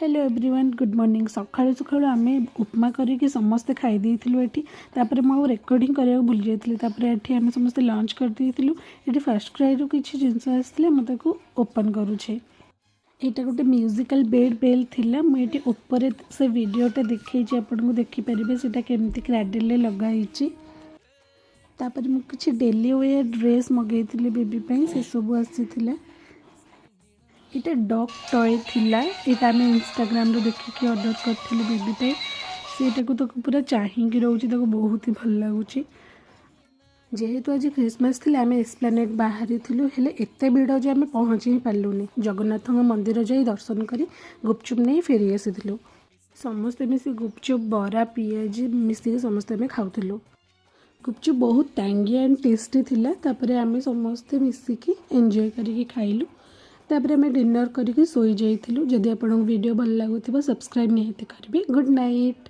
Hello everyone, good morning. ସକାଳୁ ସକାଳୁ ଆମେ ଉପମା କରିକି ସମସ୍ତେ ଖାଇ ଦେଇଥିଲୁ ଏଠି। ତାପରେ ମୁଁ ଆଉ ରେକର୍ଡ଼ିଂ କରିବାକୁ ଭୁଲି ଯାଇଥିଲି। ତାପରେ ଏଠି ଆମେ ସମସ୍ତେ ଲଞ୍ଚ କରିଦେଇଥିଲୁ। ଏଠି ଫାର୍ଷ୍ଟ କ୍ରାଇରୁ କିଛି ଜିନିଷ ଆସିଥିଲା, ମୁଁ ତାକୁ ଓପନ୍ କରୁଛି। ଏଇଟା ଗୋଟେ ମ୍ୟୁଜିକାଲ୍ ବେଡ଼୍ ବେଲ୍ ଥିଲା। ମୁଁ ଏଠି ଉପରେ ସେ ଭିଡ଼ିଓଟା ଦେଖେଇଛି ଆପଣଙ୍କୁ, ଦେଖିପାରିବେ ସେଇଟା କେମିତି କ୍ରାଡେଲରେ ଲଗା ହେଇଛି। ତାପରେ ମୁଁ କିଛି ଡେଲି ୱେର୍ ଡ୍ରେସ୍ ମଗେଇଥିଲି ବେବି ପାଇଁ, ସେସବୁ ଆସିଥିଲା। ଏଇଟା ଡଗ୍ ଟୟ ଥିଲା। ଏଇଟା ଆମେ ଇନଷ୍ଟାଗ୍ରାମରୁ ଦେଖିକି ଅର୍ଡ଼ର କରିଥିଲୁ ବେବି ପାଇଁ। ସେଇଟାକୁ ତାକୁ ପୁରା ଚାହିଁକି ରହୁଛି, ତାକୁ ବହୁତ ହି ଭଲ ଲାଗୁଛି। ଯେହେତୁ ଆଜି ଖ୍ରୀଷ୍ଟମାସ ଥିଲା, ଆମେ ଏସ୍ପ୍ଲାନେଟ୍ ବାହାରିଥିଲୁ। ହେଲେ ଏତେ ଭିଡ଼ ଯେ ଆମେ ପହଞ୍ଚି ହିଁ ପାରିଲୁନି। ଜଗନ୍ନାଥଙ୍କ ମନ୍ଦିର ଯାଇ ଦର୍ଶନ କରି ଗୁପଚୁପ୍ ନେଇ ଫେରି ଆସିଥିଲୁ। ସମସ୍ତେ ମିଶି ଗୁପଚୁପ୍, ବରା, ପିଆଜି ମିଶିକି ସମସ୍ତେ ଆମେ ଖାଉଥିଲୁ। ଗୁପଚୁପ୍ ବହୁତ ଟାଙ୍ଗି ଆଣ୍ଡ ଟେଷ୍ଟି ଥିଲା। ତାପରେ ଆମେ ସମସ୍ତେ ମିଶିକି ଏନ୍ଜୟ କରିକି ଖାଇଲୁ। ତାପରେ ଆମେ ଡିନର୍ କରିକି ଶୋଇଯାଇଥିଲୁ। ଯଦି ଆପଣଙ୍କୁ ଭିଡ଼ିଓ ଭଲ ଲାଗୁଥିବ, ସବସ୍କ୍ରାଇବ୍ ନିହାତି କରିବେ। Good night.